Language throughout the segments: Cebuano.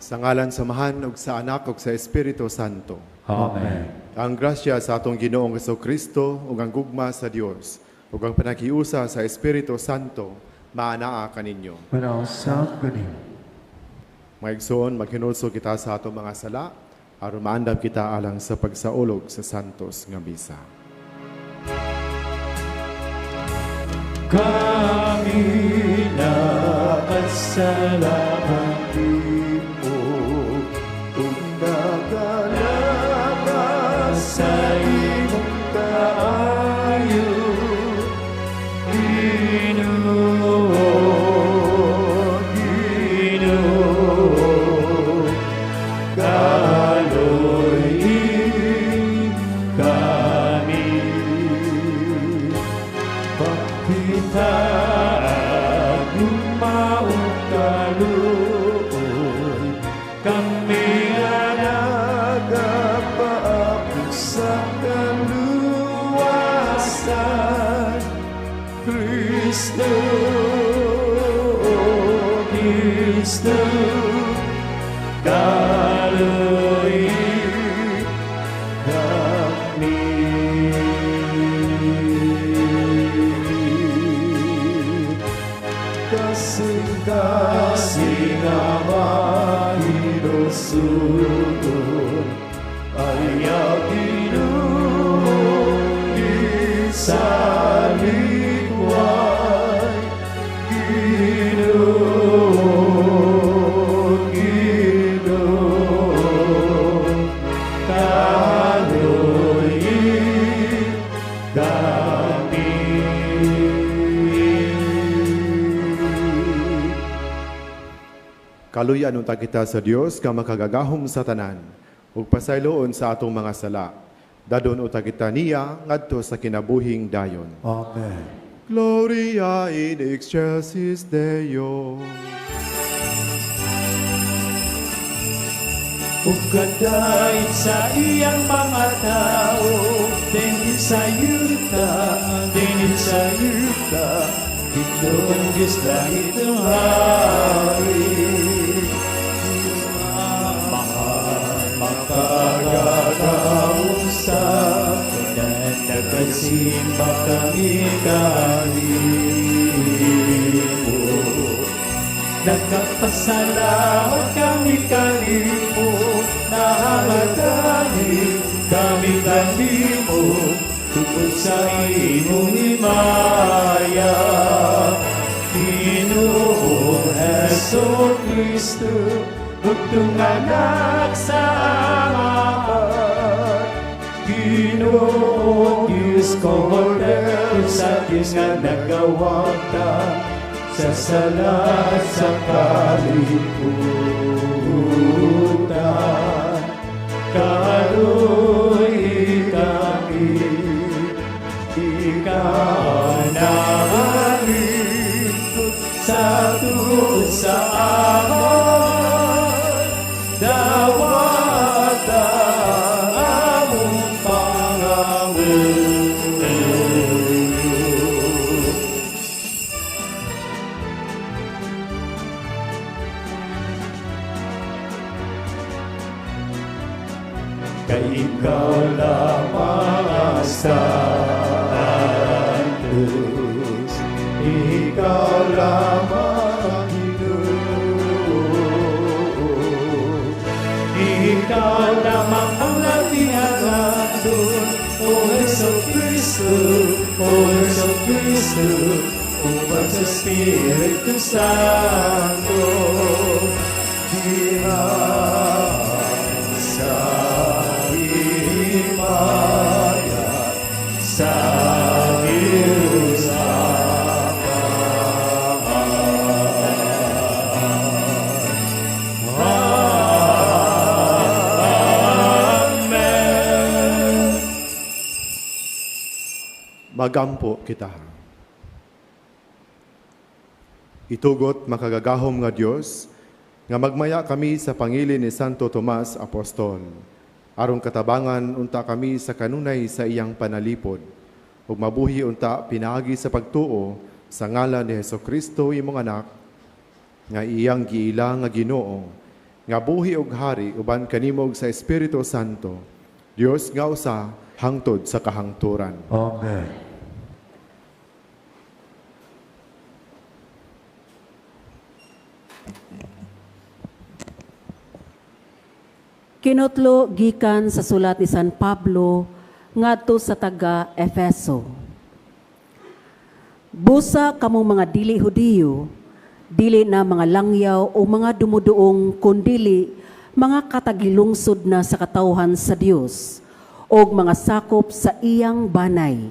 Sa ngalan sa Amahan ug sa Anak ug sa Espiritu Santo. Amen. Ang grasya sa atong Ginoong Kristo ug ang gugma sa Dios ug ang panakiusa sa Espiritu Santo maanaa kaninyo. Manausab kanimo. Mga igsoon, maghinulsol kita sa atong mga sala aron maandam kita alang sa pagsaulog sa santos nga misa. Kami nakasalamat nimo ug nagalaba sa imong kaayo. Ginoo, Ginoo, kaloy kami. Pakita gugma ug kaluoy, kami nga nagapaabot sa kaluwasan. Kristo, Kristo, kaloy kami. Kasing-kasing Ama, hinusugon, ayaw Ginoo isalikway. Ginoo, Ginoo, kaloy kami. Kaluyan unta kita sa Dios nga makagagahom sa tanan ug pasayloon sa atong mga sala. Dadon unta kita niya ngadto sa kinabuhing dayon. Amen. Gloria in excelsis Deo. Ug kadait sa iyang mga tao, dinhi sa yuta, dinhi sa yuta, Ginoong Diyos langit ang hari. Makagagahom sa tanan, nagasimba kami kanimo. Nagpasalamat kami kanimo, nahamatani kami kanimo, tungod sa imong himaya. Ginoong Heso Kristo, bugtong anak sa Amahan. Ginoong Diyos ko, sa Diyos nga nagawagta sa sala sa kalibutan. Kaloy kami, ikaw nangalingkod sa tuod sa Ama. Dawata among pangamuyo. Kay ikaw lamang ang Santos, ikaw lamang ang Ginoo, ikaw lamang ang latihanadon, O Heso Kristo, O Heso Kristo, uban sa Espiritu Santo, diha sa himaya sa Diyos Amen. Magampo kita. Itugot makagagahom nga Dios nga magmaya kami sa pangilin ni Santo Tomas Apostol, aron katabangan unta kami sa kanunay sa iyang panalipod ug mabuhi unta pinaagi sa pagtuo sa ngalan ni Hesukristo imong anak nga iyang giila nga Ginoo Nga buhi og hari uban kanimo ug sa Espiritu Santo, Dios nga usa hangtod sa kahangturan. Amen. Kinutlo gikan sa sulat ni San Pablo ngadto sa taga Efeso. Busa kamong mga dili Hudiyo, dili na mga langyaw o mga dumuduong kundili mga katagilungsod na sa katawhan sa Dios og mga sakop sa iyang banay.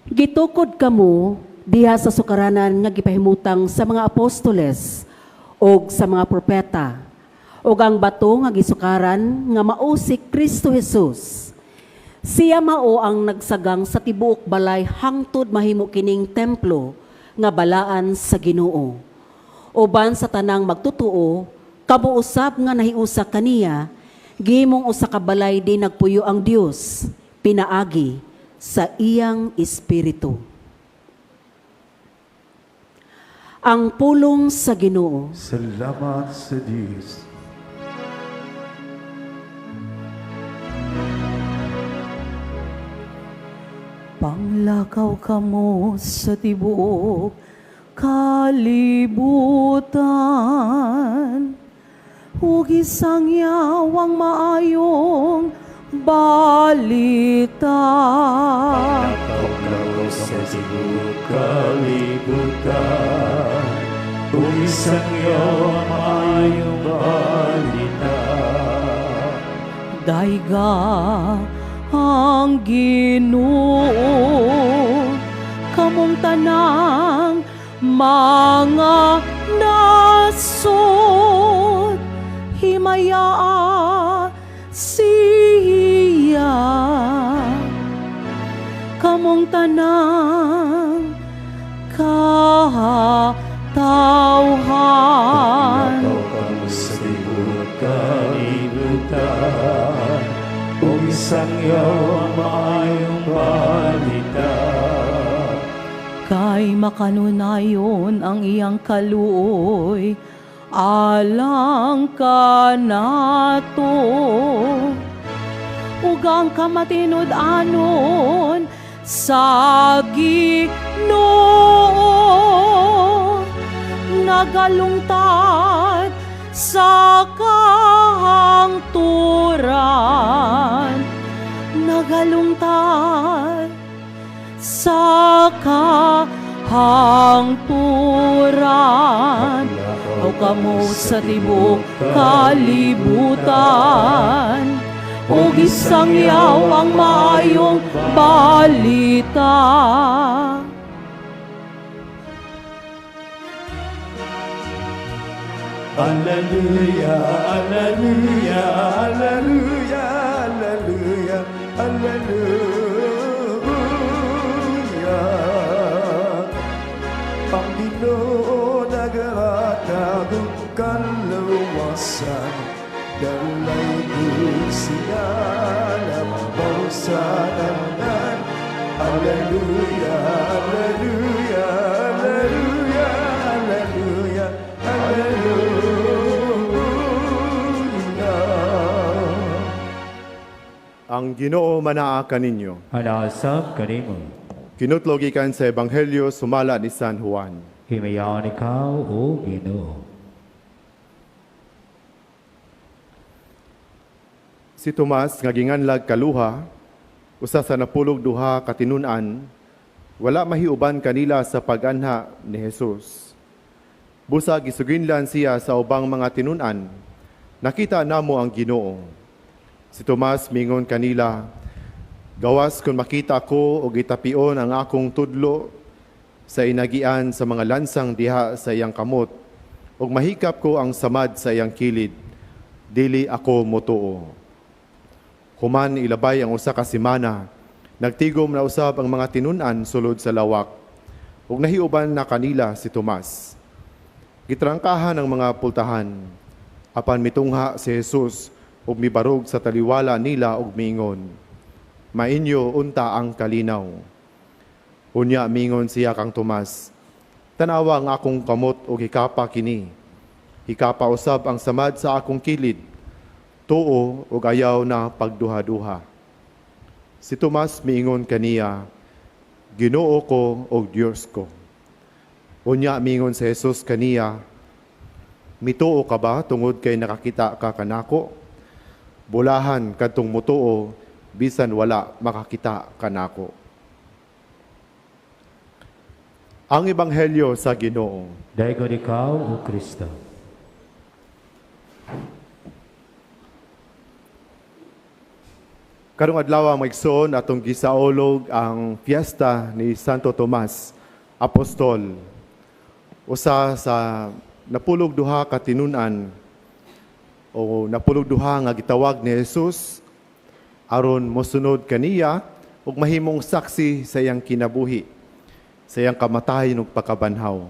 Gitukod kamo diha sa sukaranan nga gipahimutang sa mga apostoles og sa mga propeta ug ang bato nga gisukaran nga mao si Kristo Jesus. Siya mao ang nagsagang sa tibuok balay hangtod mahimo kining templo nga balaan sa Ginoo. Uban sa tanang magtutuo, kamo usab nga nahiusa kaniya, gihimong usa ka balay di nagpuyo ang Dios, pinaagi sa iyang espiritu. Ang pulong sa Ginoo. Salamat sa Diyos. Panglakaw kamo sa tibuok kalibutan, ug isangyaw ang maayong balita. Panglakaw sa tibuok kalibutan, ug isangyaw ang maayong balita. Dayga ang Ginoo, kamong tanang mga nasod, himayaa siya, kamong tanang katawhan. Panglakaw kamo sa tibuok kalibutan, ug isangyaw ang maayong balita. Kay makanunayon ang iyang kaluoy alang kanato, ug ang kamatinud-anon sa Ginoo nagalungtad sa kahangturan, nagalungtad sa kahangturan. O kamo sa tibuok kalibutan, ug isangyaw ang maayong balita. Alleluia, alleluia, alleluia, alleluia, alleluia. Ang Ginoo nagahatag og kaluwasan, dalaygon siya labaw sa tanan. Alleluia, alleluia, alleluia, alleluia, alleluia. Ang Ginoo manaa kaninyo. Anaa sab kanimo. Kinutlo gikan sa Ebanghelyo sumala ni San Juan. Himayaon ikaw, O Ginoo. Si Tomas nga ginganlag kaluha, usa sa 12 ka tinun-an, wala mahiuban kanila sa pag-anha ni Jesus. Busa gisuginlan siya sa ubang mga tinun-an, "Nakita namo ang Ginoo." Si Tomas mingon kanila, "Gawas kung makita ko og itapion ang akong tudlo sa inagian sa mga lansang diha sa iyang kamot, ug mahikap ko ang samad sa iyang kilid, dili ako motuo." Human ilabay ang usa ka semana, nagtigom na usab ang mga tinun-an sulod sa lawak, ug nahiuban na kanila si Tomas. Gitrangkahan ang mga pultahan, apan mitungha si Jesus ug mibarog sa taliwala nila ug miingon, "Mainyo unta ang kalinaw." Unya mingon siya kang Tomas, "Tanawa ang akong kamot ug hikapa kini. Hikapa usab ang samad sa akong kilid. Tuo ug ayaw na pagduha-duha." Si Tomas miingon kaniya, "Ginoo ko ug Dios ko." Unya miingon si Jesus kaniya, "Mituo ka ba tungod kay nakakita ka kanako? Bulahan kadtong mutuo bisan wala makakita kanako." Ang Ebanghelyo sa Ginoo. Daygon ikaw, O Kristo. Karong adlaw, mga igsoon, atong gisaulog ang fiesta ni Santo Tomas, Apostol. Usa sa 12 ka tinun-an o 12 nga gitawag ni Jesus aron mosunod kaniya ug mahimong saksi sa iyang kinabuhi, sa iyang kamatayon ug pagkabanhaw.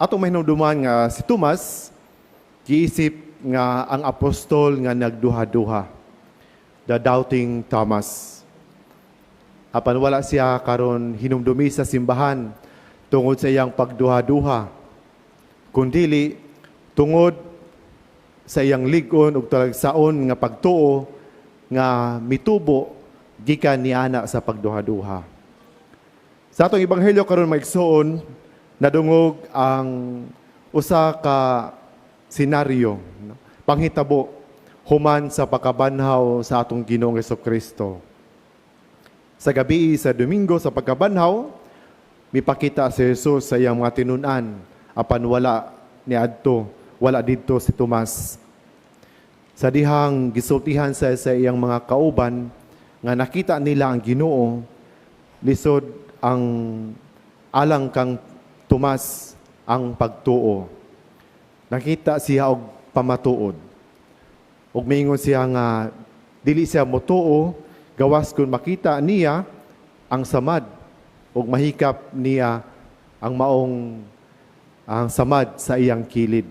Atong mahinumduman nga si Tomas giisip nga ang apostol nga nagduha-duha, the doubting Thomas. Apan wala siya karon hinumdumi sa simbahan tungod sa iyang pagduha-duha, kundili tungod sa iyang lig-on ug talagsaon nga pagtuo nga mitubo gikan niana sa pagduha-duha. Sa atong ebanghelyo karon, mga igsoon, nadungog ang usa ka senaryo, no? Panghitabo human sa pagkabanhaw sa atong Ginoong Kristo. Sa gabi sa Domingo sa pagkabanhaw, mipakita si Jesus sa iyang mga tinun-an apan wala niadto, wala didto si Tomas. Sa dihang gisultihan sa iyang mga kauban nga nakita nila ang Ginoo, lisod ang alang kang Tomas ang pagtuo. Nakita siya og pamatuod. Ug miingon siya nga dili siya motuo gawas kung makita niya ang samad ug mahikap niya ang maong ang samad sa iyang kilid.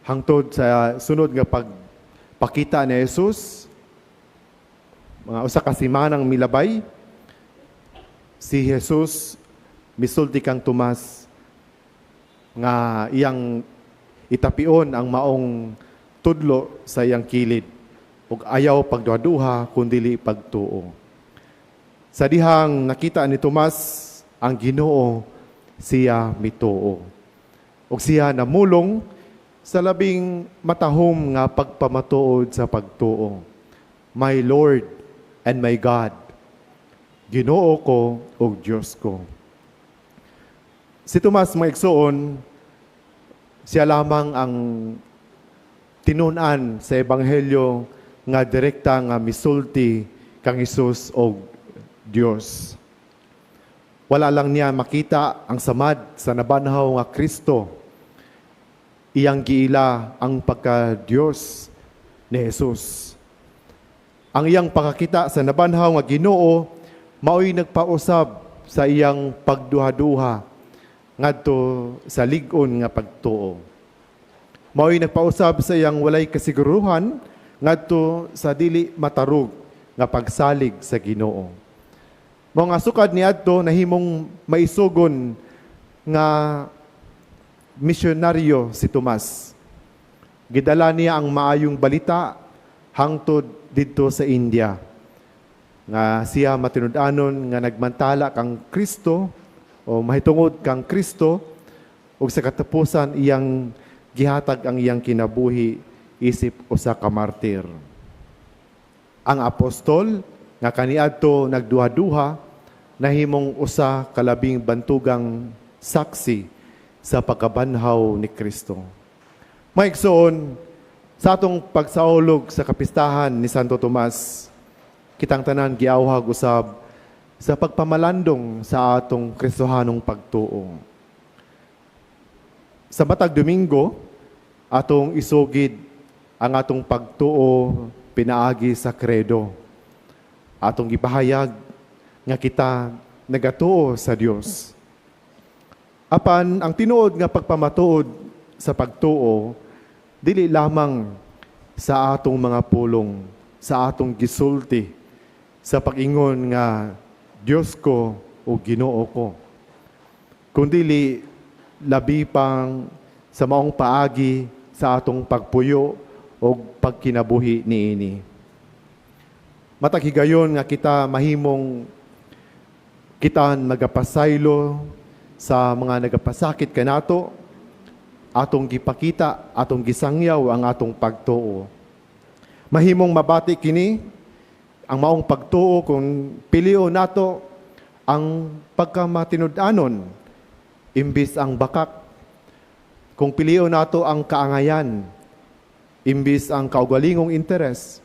Hangtod sa sunod nga pagpakita ni Jesus, mga usa ka semanang milabay, si Jesus misulti kang Tomas nga iyang itapion ang maong tudlo sa iyang kilid ug ayaw pagduhaduha kundili pagtuo. Sa dihang nakita ni Tomas ang Ginoo, siya mituo. Ug siya namulong sa labing matahom nga pagpamatuod sa pagtuo. "My Lord and my God, Ginoo ko ug Dios ko." Si Tomas, mga igsoon, siya lamang ang tinun-an sa ebanghelyo nga direkta nga misulti kang Hesus og Dios. Wala lang niya makita ang samad sa nabanhaw nga Kristo. Iyang giila ang pagka-Dios ni Jesus. Ang iyang pakakita sa nabanhaw nga Ginoo mao'y nagpausab sa iyang pagduha-duha ngadto sa lig-on nga pagtuo. Mao'y nagpausab sa iyang walay kasiguruhan ngadto sa dili matarog nga pagsalig sa Ginoo. Mao nga sukad niadto nahimong maisugon nga misyonaryo si Tomas. Gidala niya ang maayong balita hangtod didto sa India. Nga siya matinud-anon nga nagmantala kang Kristo o mahitungod kang Kristo ug sa katapusan iyang gihatag ang iyang kinabuhi isip usa ka martir. Ang apostol nga kaniadto nagduha-duha nahimong usa ka labing bantugang saksi sa pagkabanhaw ni Kristo. Mga igsoon, sa atong pagsaulog sa kapistahan ni Santo Tomas, kitang tanan giawhag usab sa pagpamalandong sa atong Kristohanong pagtuo. Sa matag Domingo, atong isugid ang atong pagtuo pinaagi sa credo. Atong gipahayag nga kita nagatuo sa Dios. Apan ang tinuod nga pagpamatuod sa pagtuo dili lamang sa atong mga pulong, sa atong gisulti, sa pag-ingon nga Dios ko o Ginoo ko. Kundili Labi pang sa maong paagi sa atong pagpuyo o pagkinabuhi niini. Matag higayon nga kita mahimong kita magapasaylo sa mga nagapasakit kanato, atong gipakita, atong gisangyaw ang atong pagtuo. Mahimong mabati kini ang maong pagtuo kung pilion nato ang pagkamatinud-anon imbis ang bakak. Kung pilion nato ang kaangayan imbis ang kaugalingong interes.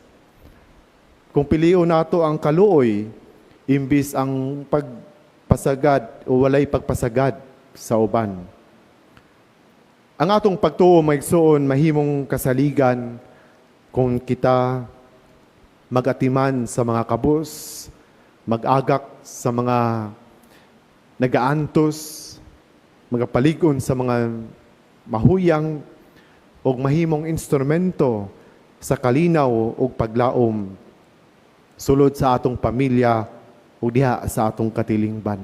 Kung pilion nato ang kaluoy imbis ang pagpasagad o walay pagpasagad sa uban. Ang atong pagtuo, mga igsoon, mahimong kasaligan kung kita magatiman sa mga kabus, mag-agak sa mga nagaantos, magapalig-on sa mga mahuyang o mahimong instrumento sa kalinaw o paglaom sulod sa atong pamilya o diha sa atong katilingban.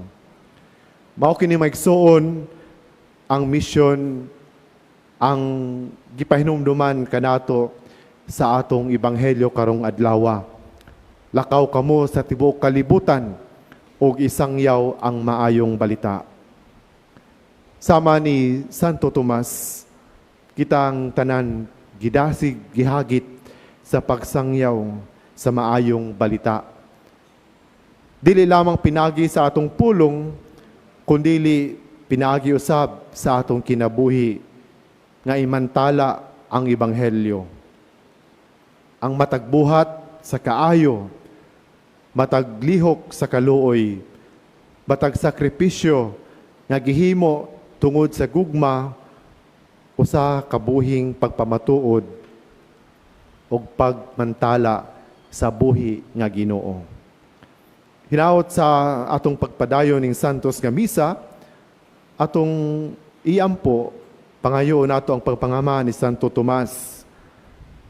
Mao kini, mga igsoon, ang misyon ang gipahinumduman kanato sa atong ebanghelyo karong adlawa. Lakaw kamo sa tibuok kalibutan ug isangyaw ang maayong balita. Sama ni Santo Tomas, kitang tanan gidasig, gihagit sa pagsangyaw sa maayong balita. Dili lamang pinagi sa atong pulong, kundili pinagi usab sa atong kinabuhi nga imantala ang ebanghelyo. Ang matagbuhat sa kaayo, mataglihok sa kaluoy, matag sakripisyo nga gihimo tungod sa gugma usa kabuhing pagpamatuod ug pagmantala sa buhi nga Ginoo. Hinaot sa atong pagpadayon ning Santos nga Misa, atong iampo, pangayo nato ang pagpangama ni Santo Tomas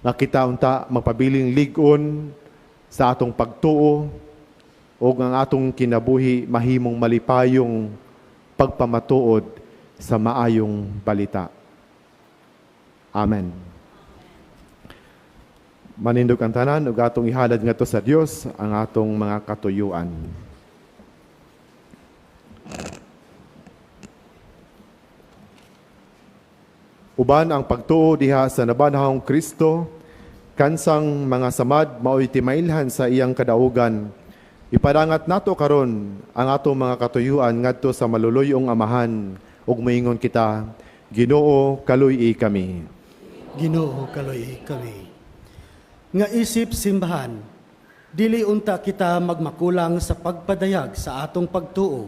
nga kita unta magpabiling lig-on sa atong pagtuo ug ang atong kinabuhi mahimong malipayong pagpamatuod sa maayong balita. Amen. Manindog ang tanan ug atong ihalad ngadto sa Dios ang atong mga katuyuan. Uban ang pagtuo diha sa nabanhawong Kristo, kansang mga samad maoy timailhan sa iyang kadaugan. Ipadangat nato karon ang atong mga katuyuan ngadto sa maluluyong Amahan ug moingon kita, Ginoo, kaluy-i kami. Ginoo, kaluy kami. Nga isip simbahan, dili unta kita magmakulang sa pagpadayag sa atong pagtuo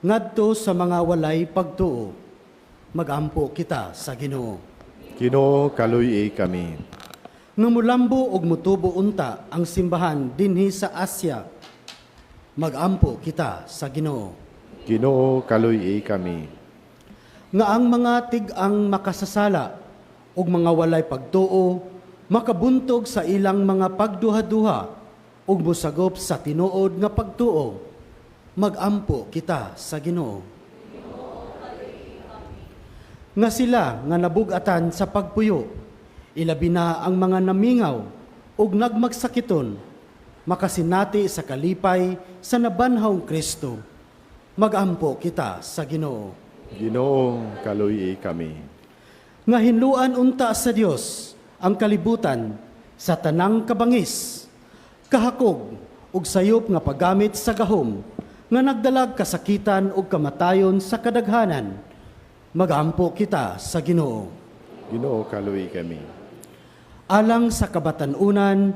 ngadto sa mga walay pagtuo. Magampo kita sa Ginoo. Ginoo, kaluy-i kami. Nga mulambo og mutubo unta ang simbahan dinhi sa Asia. Magampo kita sa Ginoo. Ginoo, kaluy-i kami. Nga ang mga tig-ang makasasala ug mga walay pagtuo makabuntog sa ilang mga pagduha-duha ug mosagop sa tinuod nga pagtuo. Magampo kita sa Ginoo. Nga sila nga nabugatan sa pagpuyo, ilabi na ang mga namingaw ug nagmagsakiton, makasinati sa kalipay sa nabanhawng Kristo. Magampo kita sa Ginoo. Ginoo, kaluy-i kami. Nga hinluan unta sa Dios ang kalibutan sa tanang kabangis, kahakog ug sayop nga paggamit sa gahom nga nagdalag kasakitan ug kamatayon sa kadaghanan. Magampo kita sa Ginoo. Ginoo, kaluy-i kami. Alang sa kabatan-unan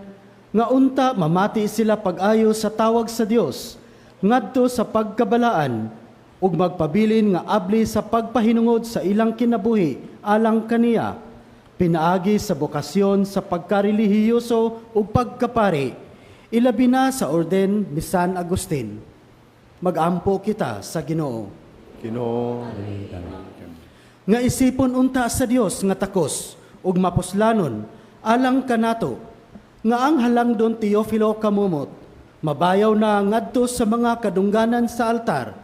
nga unta mamati sila pag-ayo sa tawag sa Dios ngadto sa pagkabalaan ug magpabilin nga abli sa pagpahinungod sa ilang kinabuhi alang kaniya pinaagi sa bokasyon sa pagkarelihiyoso ug pagkapari, ilabi na sa orden ni San Agustin. Magampo kita sa Ginoo. Ginoo, Nga isipon unta sa Dios nga takos ug mapuslanon alang kanato nga ang halangdon Teofilo Camomot mabayaw na ngadto sa mga kadungganan sa altar.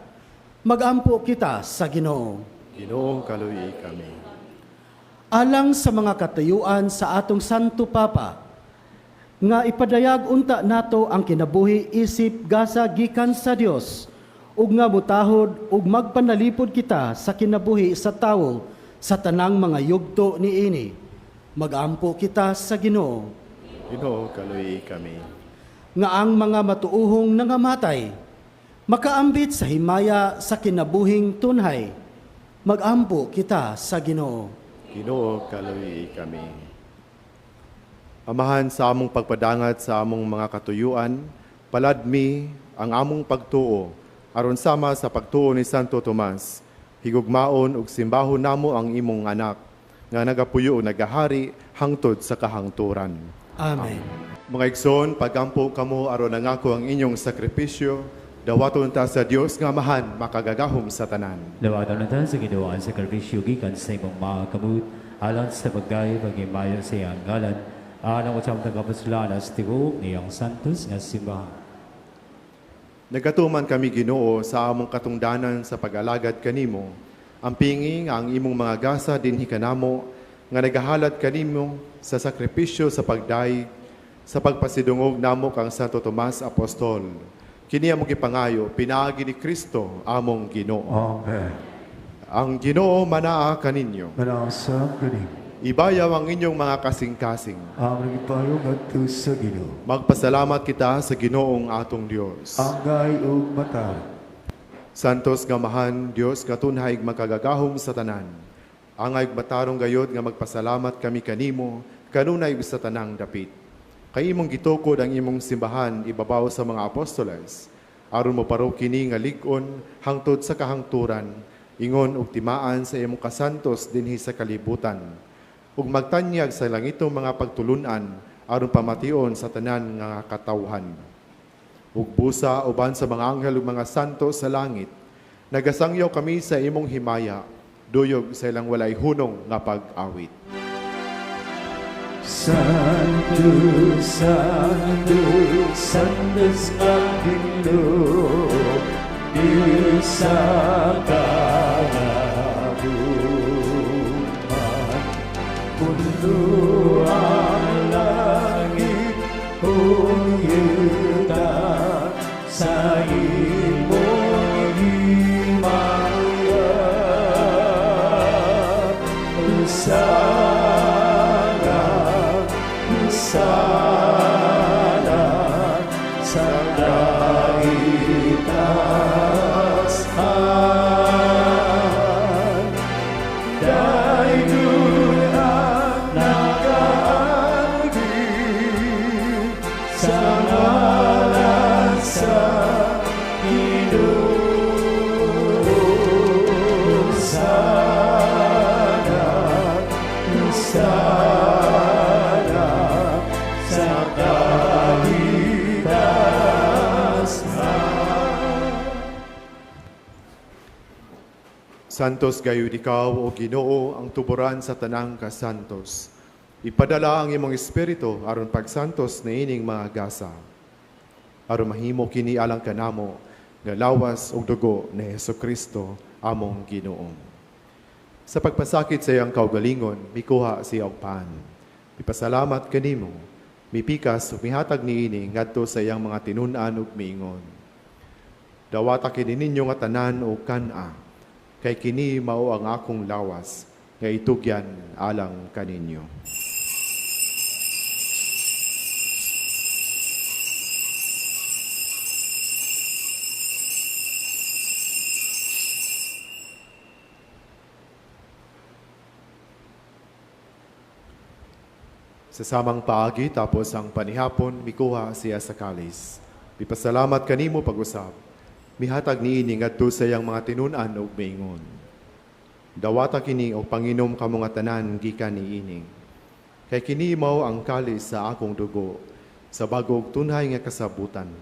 Magampo kita sa Ginoo. Ginoo, kaluyi kami. Alang sa mga katayuan sa atong Santo Papa, nga ipadayag unta nato ang kinabuhi isip gasa gikan sa Dios, ug nga mutahod ug magpanalipod kita sa kinabuhi sa tawo sa tanang mga yugto niini. Magampo kita sa Ginoo. Ginoo, kaluyi kami. Nga ang mga matuuhong nangamatay makaambit sa himaya sa kinabuhing tunhay. Magampo kita sa Ginoo. Ginoo, kaluyi kami. Amahan, sa among pagpadangat sa among mga katuyuan, paladmi ang among pagtuo aron sama sa pagtuo ni Santo Tomas, higugmaon ug simbahon namo ang imong anak nga nagapuyo ug nagahari hangtod sa kahangturan. Amen. Mga igsoon, pagampo kamo aron nangako ang inyong sakripisyo, dawaton ta sa Dios nga Amahan makagagahom sa tanan. Lawatan natin sa Ginoo ang sakripisyo gikan sa imong mga kamot alang sa pagdayo paghimayo sa iyang ngalan alang usab tagapaslan sa tibuok niyang santos nga simbahan. Nagatuman kami Ginoo sa among katungdanan sa pag-alagad kanimo. Ang pingi nga ang imong mga gasa dinhi kanamo nga nagahalad kanimo sa sakripisyo sa pagdayeg sa pagpasidungog namo kang Santo Tomas Apostol. Kini among gipangayo pinaagi ni Kristo among Ginoo. Amen. Ang Ginoo manaa kaninyo. Manaasam kanimo. Ibayaw ang inyong mga kasing-kasing. Among gipayo ngadto sa Ginoo. Magpasalamat kita sa Ginoong atong Dios. Angay ug matarong. Santos nga Amahan, Dios nga tunhay makagagahom sa tanan. Angay matarong gayod nga magpasalamat kami kanimo kanunay sa tanang dapit. Kay imong gitukod ang imong simbahan ibabaw sa mga apostoles. Aron mo paro kini nga lig-on hangtod sa kahangturan, ingon og timaan sa imong kasantos dinhi sa kalibutan. Ug magtanyag sa langitong mga pagtulun-an aron pamation sa tanan nga katawhan ug busa uban sa mga anghel ug mga santo sa langit. Nagasangyaw kami sa imong himaya, duyog sa ilang walay hunong nga pag-awit. Santo, Santo, Santos ang Ginoo, Diyos sa kalabuhan. Puno ang langit ug yuta sa imong himaya. Hosana, Hosana sa kaitaasan. Dayon ang nagaangkin sa ngalan sa Ginoo. Hosana, Hosana sa kaitaasan. Santos gayud ikaw o Ginoo ang tuburan sa tanang kasantos. Ipadala ang imong espiritu aron pagsantos niining mga gasa. Aron mahimo kini alang kanamo nga lawas ug dugo ni Hesukristo among Ginoo. Sa pagpasakit sa iyang kaugalingon, mikuha siya og pan. Mipasalamat kanimo, mipikas ug mihatag niini ngadto sa iyang mga tinun-an ug miingon. Dawata kini ninyo nga tanan o kan-a, kay kini mao ang akong lawas nga itugyan alang kaninyo. Sa samang paagi tapos ang panihapon, mikuha siya sa kalis. Mipasalamat kanimo pag-usab. Mihatag niini ngadto sa iyang mga tinun-an ug miingon. Dawata kini og panginom kamo nga tanan gikan niini. Kay kini mao ang kalis sa akong dugo sa bag-o ug tunhay nga kasabutan.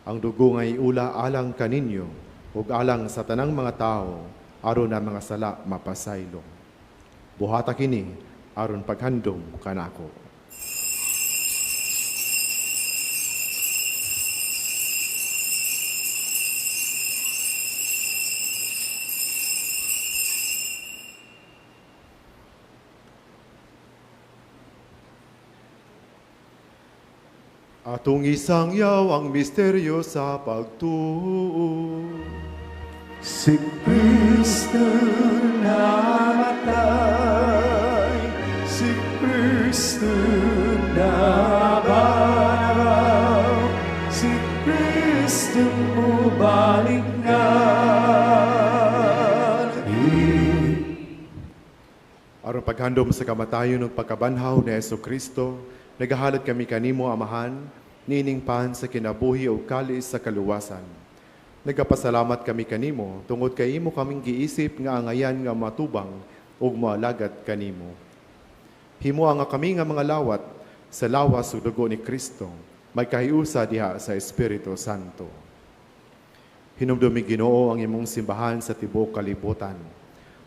Ang dugo nga iula alang kaninyo ug alang sa tanang mga tawo aron ang mga sala mapasaylo. Buhata kini aron paghandom kanako. Atong isangyaw ang misteryo sa pagtuo. Si Kristo namatay, si Kristo nabanhaw, si Kristo mubalik na. Aron paghandom sa kamatayon ug pagkabanhaw ni Hesus Kristo, nagahalad kami kanimo, Amahan, niining pan sa kinabuhi ug kalis sa kaluwasan. Nagapasalamat kami kanimo tungod kay imo kaming giisip nga angayan nga matubang ug moalagad kanimo. Himoa nga kami nga mga lawat sa lawas ug dugo ni Kristo, magkahiusa diha sa Espiritu Santo. Hinumdumi, Ginoo, ang imong simbahan sa tibuok kalibutan.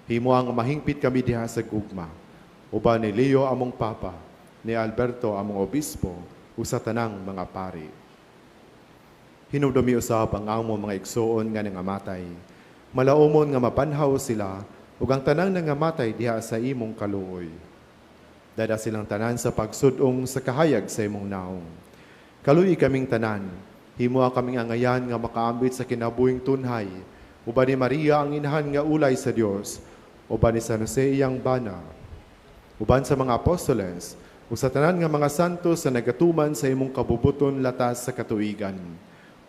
Himoa nga mahingpit kami diha sa gugma. Uban ni Leo among Papa, ni Alberto among Obispo, ug sa tanang mga pari. Hinumdumi usab ang among mga igsoon nga nangamatay. Malaumon nga mabanhaw sila ug ang tanang nangamatay diha sa imong kaluoy. Dad-a silang tanan sa pagsud-ong sa kahayag sa imong naong. Kaluy-i kaming tanan, himoa kaming angayan nga makaambit sa kinabuhing tunhay, uban ni Maria ang inahan nga ulay sa Dios, uban ni San Jose iyang bana, uban sa mga apostoles, ug sa tanan nga mga santos sa nagatuman sa imong kabubuton latas sa katuigan.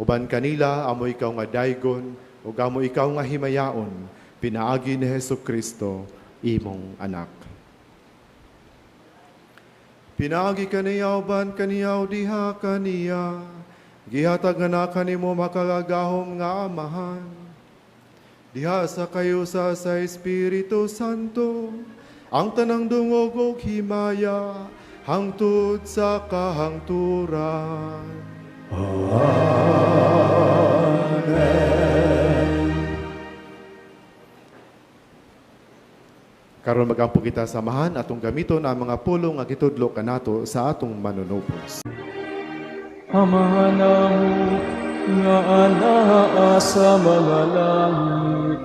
Uban kanila amo ikaw nga daygon, ug amo ikaw nga himayaon, pinaagi ni Hesus Kristo, imong anak. Pinaagi kaniya uban kaniya diha kaniya, gihatag nga na kanimo makagagahom nga Amahan. Diha sa kahiusa sa Espiritu Santo, ang tanang dungog ug himaya hangtod sa kahangturan. Amen. Karon magampo kita sa Amahan, atong gamiton ang mga pulong nga gitudlo kanato sa atong manunubos. Amahan namo nga anaa sa mga langit,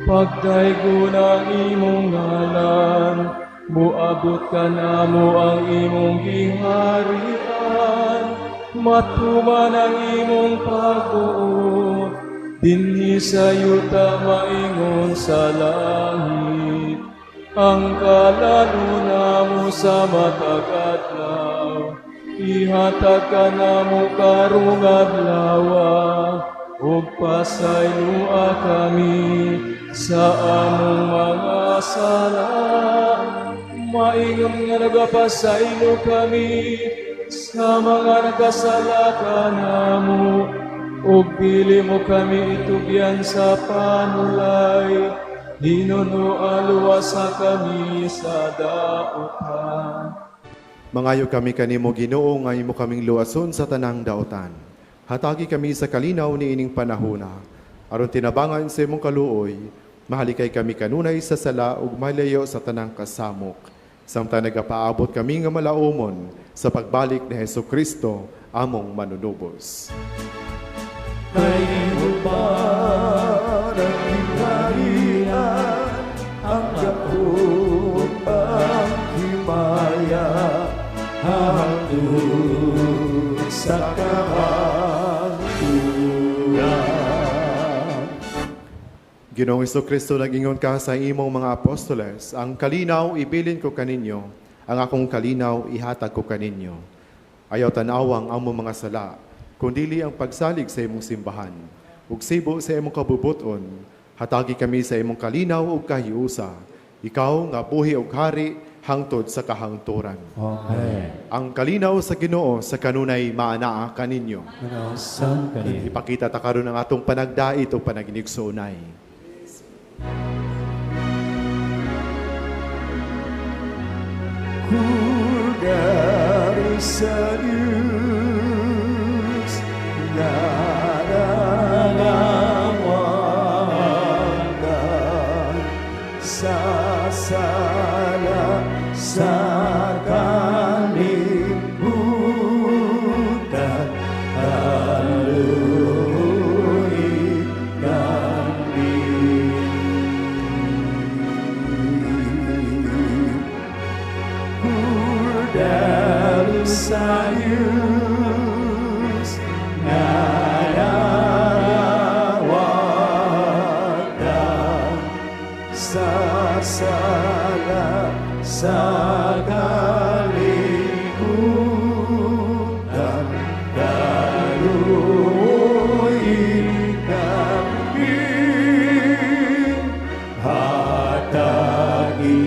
pagdaygon ang imong ngalan, muabot kanamo ang imong giharian, matuman ang imong pagbuot, dinhi sa yuta maingon sa langit. Ang kalan-on namo sa matag adlaw, ihatag kanamo karong adlawa, ug pasayloa kami sa among mga sala, maingon nga nagapasaylo kami sa mga nagkasala kanamo, ug dili mo kami itugyan sa panulay, hinunoa luwasa kami sa dautan. Mangayo kami kanimo, Ginoo, nga imo kaming luwason sa tanang dautan. Hatagi kami sa kalinaw niining panahona. Aron tinabangan sa imong kaluoy, mahalikay kami kanunay sa sala ug malayo sa tanang kasamok. Samtang nagapaabot kami nga malaumon sa pagbalik ni Hesus Kristo, among manunubos. Kay imo man ang gingharian, ang gahom, ang himaya, hangtod sa kahangturan. Ginoong Kristo, nag-ingon ka sa imong mga apostoles, "Ang kalinaw ibilin ko kaninyo, ang akong kalinaw ihatag ko kaninyo." Ayaw tan-awang among mga sala, kundili ang pagsalig sa imong simbahan. Ug sibo sa imong kabubuton, hatagi kami sa imong kalinaw ug kahiusa. Ikaw nga buhi ug hari hangtod sa kahangturan. Amen. Ang kalinaw sa Ginoo sa kanunay maanaa kaninyo. Sa kanin. Ipakita ta karon ang atong panagdait o panaginigsuonay. Kugari sa Diyos, nga nangawagan sa sala sa kalibutan, kaluoy kami. Cordero sa Diyos. Sa kalibutan, kaluoyi kami, hatagi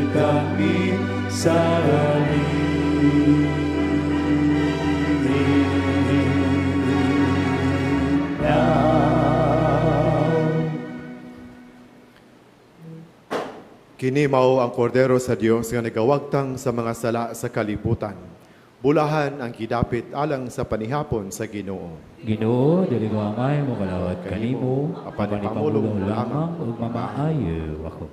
kami sa kalinaw. Kini mao ang kordero sa Dios nga nagawagtang sa mga sala sa kalibutan. Bulahan ang gidapit alang sa panihapon sa Ginoo. Ginoo, dili ko angay mo kalawat kanimo, Apan apan ipamulong ipamulong lamang ug mamaayo ako.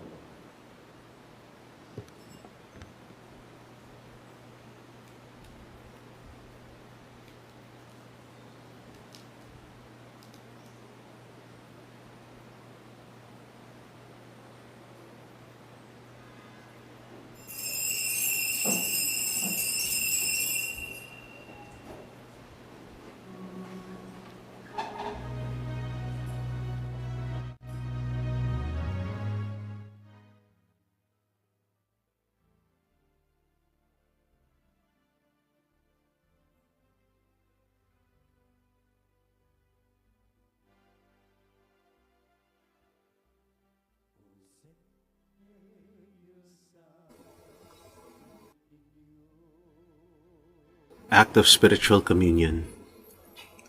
Act of Spiritual Communion.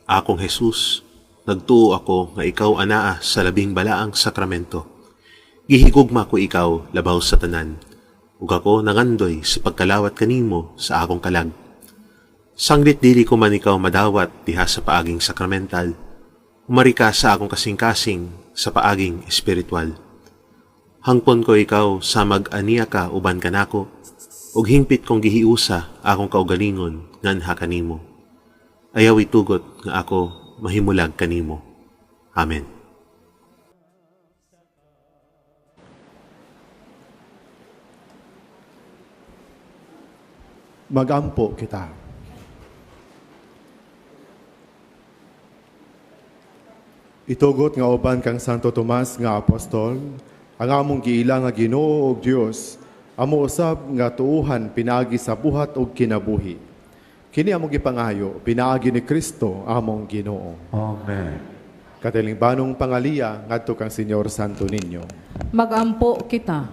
Akong Jesus, nagtuo ako nga ikaw anaa sa labing balaang sakramento. Gihigugma ko ikaw labaw sa tanan, ug ako nangandoy sa pagkalawat kanimo sa akong kalag. Sanglit dili ko man ikaw madawat diha sa paaging sakramental, umari ka sa akong kasing-kasing sa paaging espiritual. Hangpon ko ikaw sa mag-aniya ka uban kanako, ug hingpit kong gihiusa akong kaugalingon nganha kanimo. Ayaw itugot nga ako mahimulag kanimo. Amen. Magampo kita. Itugot nga uban kang Santo Tomas nga apostol, ang among giila nga Ginoo ug Dios, amo usab nga tuuhan pinaagi sa buhat ug kinabuhi. Kini among gipangayo pinaagi ni Kristo among Ginoo. Amen. Katilingbanong pangaliya ngadto kang Señor Santo Niño. Magampo kita.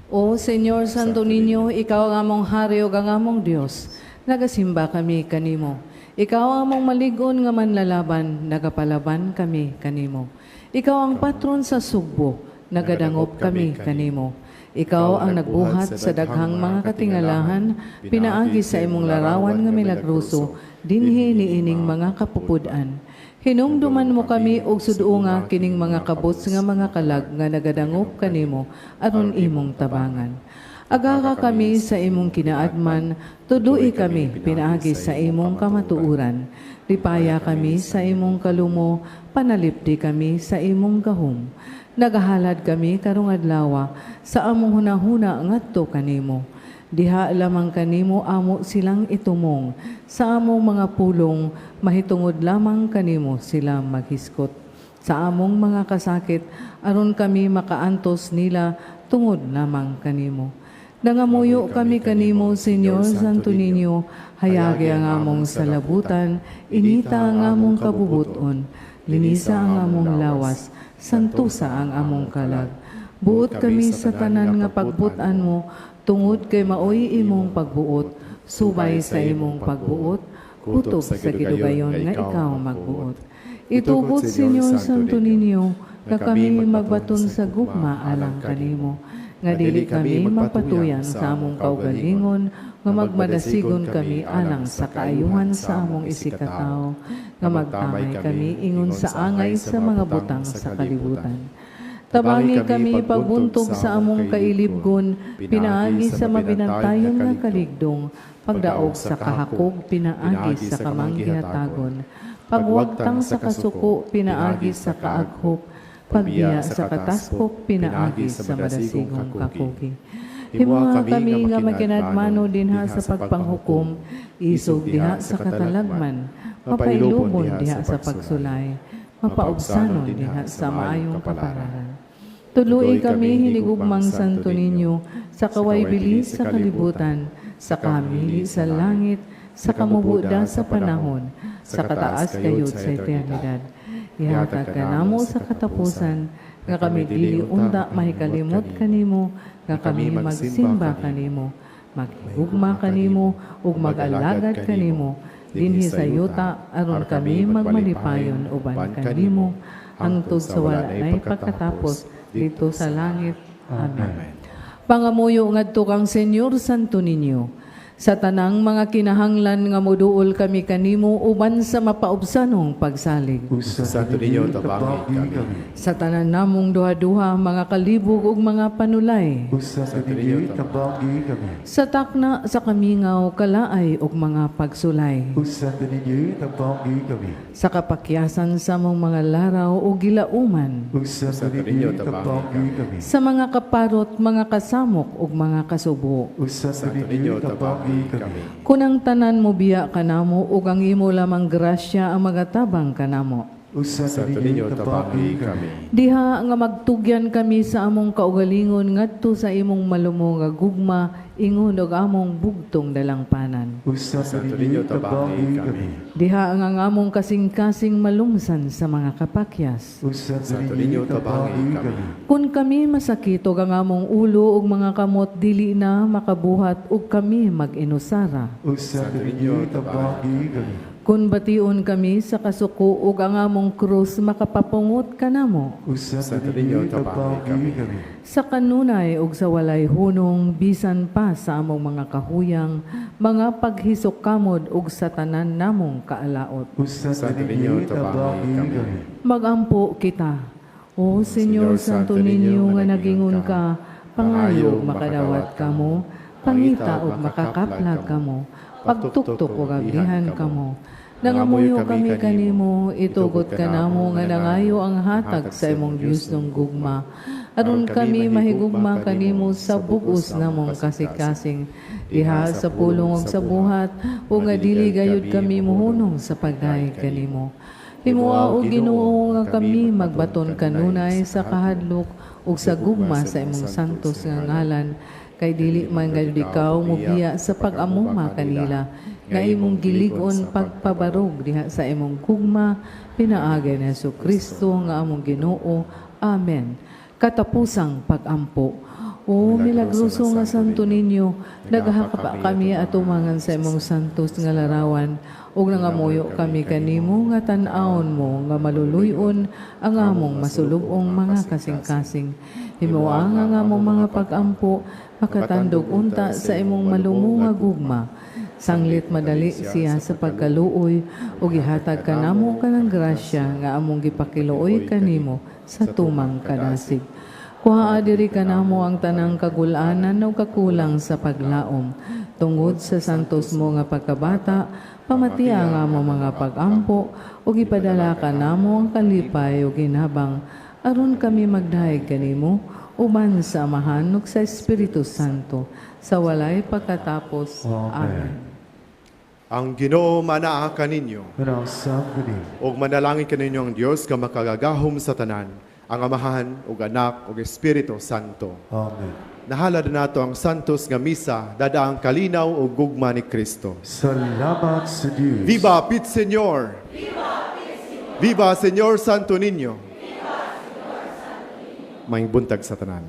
O Señor Santo Niño, ikaw ang among hari ug ang among Dios. Nagasimba kami kanimo. Ikaw ang among malig-on nga manlalaban, nagapalaban kami kanimo. Ikaw ang patron sa Sugbo, nagadangop kami kanimo. Ikaw ang nagbuhat sa daghang mga katingalahan, pinaagi sa imong larawan nga milagroso, dinhi niining mga kapupud-an. Hinumduman mo kami og suduonga kining mga kabos nga mga kalag nga nagadangop kanimo aron imong tabangan. Agaka kami sa imong kinaadman, tudloi kami pinaagi sa imong kamatuoran. Lipaya kami sa imong kalumo, panalipdi kami sa imong gahom. Nagahalad kami karong adlaw sa among hunahuna ngadto kanimo. Diha lamang kanimo amo silang itumong, sa among mga pulong mahitungod lamang kanimo sila maghiskot. Sa among mga kasakit aron kami makaantos nila tungod lamang kanimo. Nangamuyo kami kanimo, Señor Santo Niño, hayagi ang among salabutan, inita ang among kabubuton, linisa ang among lawas, santusa ang among kalag. Buot kami sa tanan nga pagbutan mo, tungod kay maoy imong pagbuot, subay sa imong pagbuot, kutob sa gidugayon nga ikaw magbuot. Itugot, Señor Santo Niño, nga kami magbaton sa gugma alang kanimo, nga dili kami magpatuyan sa among kaugalingon, nga magmadasigon kami alang sa kaayuhan sa among isigkatawo, nga magtamay kami ingon sa angay sa mga butang sa kalibutan. Tabangi kami pagbuntog sa among kailibgon, pinaagi sa mabinantayon nga kaligdong, pagdaog sa kahakog, pinaagi sa kamanggihatagon, pagwagtang sa kasuko, pinaagi sa kaaghop, pagbiya sa kataskop, pinaagi sa madasigong kakugi. Himuha kami nga makinadmano dinha sa pagpanghukom, isog diha sa katalagman, mapailubon diha sa pagsulay, mapaugsanon diha sa maayong kapalaran. Tudloi kami hinigugmang Santo Niño Sa kaway bili sa kalibutan, sa kamili sa langit, sa kamubuda sa panahon, sa kataas kayod sa eternidad. Ihatag ka namo sa katapusan, nga kami dili unta mahikalimot kanimo, nga kami magsimba kanimo, maghigugma kanimo, ug mag-alagad kanimo, dinhi sa yuta aron kami magmalipayon uban kanimo, hangtod sa wala nay pagkatapos dito sa langit. Amen. Pangamuyo ngadto kang Senyor Santo Niño, sa tanang mga kinahanglan nga moduol kami kanimo uban sa mapaubsanong pagsalig. O Santo Niño, tabangi kami. Sa tanan namong duha-duha, mga kalibog ug mga panulay. O Santo Niño, tabangi kami. Sa takna sa kamingaw, kalaay ug mga pagsulay. O Santo Niño, tabangi kami. Sa kapakyasan sa among mga laraw o gilauman. O Santo Niño, tabangi kami. Sa mga kaparot, mga kasamok ug mga kasubo. O Santo Niño, tabangi kami. Kun ang tanan mo biya kanamo ug ang imo lamang grasya ang magatabang kanamo. O Santo Niño, tabangi kami. Diha nga magtugyan kami sa among kaugalingon ngadto sa imong malumo nga gugma ingon og among bugtong dalangpanan. O Santo Niño, tabangi kami. Diha nga ang among kasing-kasing malungsan sa mga kapakyas. O Santo Niño, tabangi kami. Kun kami masakit og ang among ulo ug mga kamot dili na makabuhat ug kami mag-inusara. O Santo Niño, tabangi kami. Kun bation kami sa kasuko ug ang among krus makapapungot kanamo. O Santo Niño, tabangi kami. Sa kanunay ug sa walay hunong bisan pa sa among mga kahuyang, mga paghisok kamod ug sa tanan namong kaalaot. O Santo Niño, tabangi kami. Magampo kita. O Señor Santo Niño nga nagingon ka, pangayo makadawat kamo, pangita ug makakaplag kamo, pagtuktok ug ablihan kamo. Nangamuyo kami kanimo, itugot kanamo nga nangayo ang hatag sa imong Dios ng gugma. Aron kami mahigugma kanimo sa bug-os namong kasing-kasing, diha sa pulong ug sa buhat, ug nga dili gayud kami mohunong sa pagdayeg kanimo. Himoa o Ginoo nga kami magbaton kanunay sa kahadlok ug sa gugma sa imong santos nga ngalan, kay dili man gayud ikaw mobiya sa pag-amuma kanila, nga imong gilig-on pagpabarog diha sa imong gugma pinaagi ni Hesus Kristo nga among Ginoo. Amen. Katapusang pagampo. O milagroso nga Santo Niño, naghakapa kami atumangan sa imong santos nga larawan ug nangamuyo kami kanimo nga tan-awon mo nga maluluy-on ang among masulub-ong mga kasing-kasing. Himoa nga ang among mga pag-ampo makatandog unta sa imong malumo nga gugma. Sanglit madali siya sa pagkaluoy ug ihatag kanamo kanang grasya nga among gipakiluoy kanimo sa tumang kadasig. Kuhaa diri kanamo ang tanang kagulanan o kakulang sa paglaom. Tungod sa santos mo nga pagkabata, pamatia ang among mga pag-ampo ug ipadala kanamo ang kalipay ug hinabang aron kami magdayeg kanimo uban sa Amahan ug sa Espiritu Santo sa walay pagkatapos. Amen. Ang Ginoo manaa kaninyo. Manasang kani. Ug manalangin kaninyo ang Dios nga makagagahom sa tanan, ang Amahan ug Anak ug Espiritu Santo. Amen. Nahalad nato ang santos nga misa, dada ang kalinaw ug gugma ni Kristo. Salamat sa Diyos. Viva Pit Señor! Viva Viva Señor Santo Niño! Viva Señor Santo Niño! Maayong buntag sa tanan.